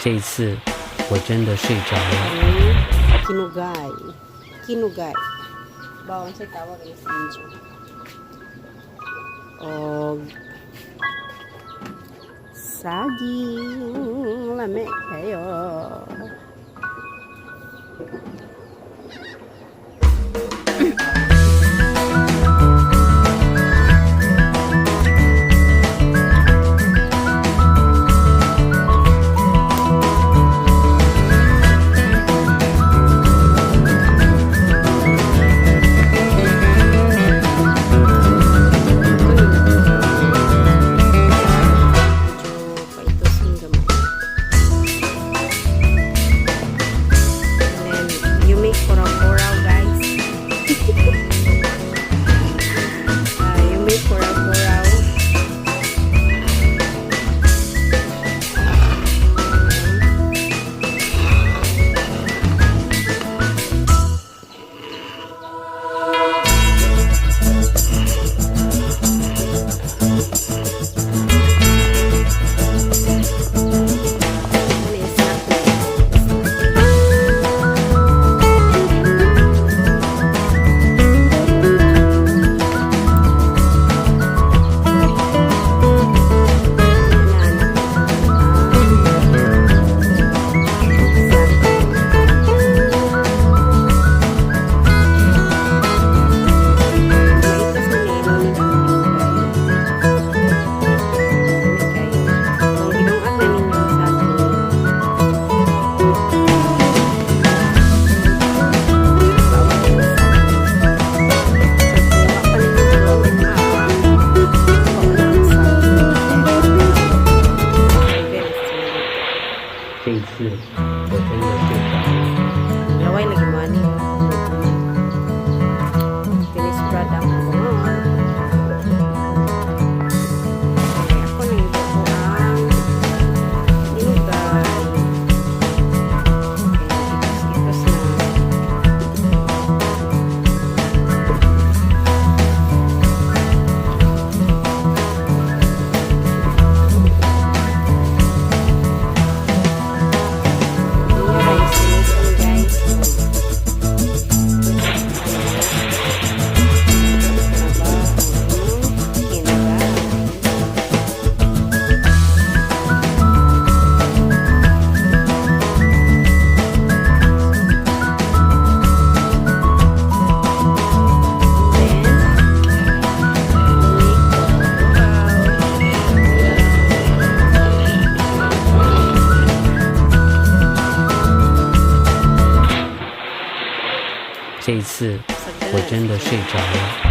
这一次我真的睡着了。 Ang kinugay. Kinugay. Bawon sa tawag ni sa inyo. Og saging, lami kayo. Medyo paitusin gamay. And then, you make kuraw-kuraw, guys. You make kuraw-kuraw. Ano yung snack na? Maitas na nilo ni kayo. Kung gidungan na ninyo ang saging, bawal yung saging. So, kung wa pa ninyo kuha na ang saging. Very sweet. 这一次我真的睡着了。 Laway lagi mo ani. Finish product mo. Okay, ako nang ko ang hinugay. Okay, itos-itos na. Inyo rice solution, guys. Aba, ang kinugay. Then, make kuraw. 这一次我真的睡着了。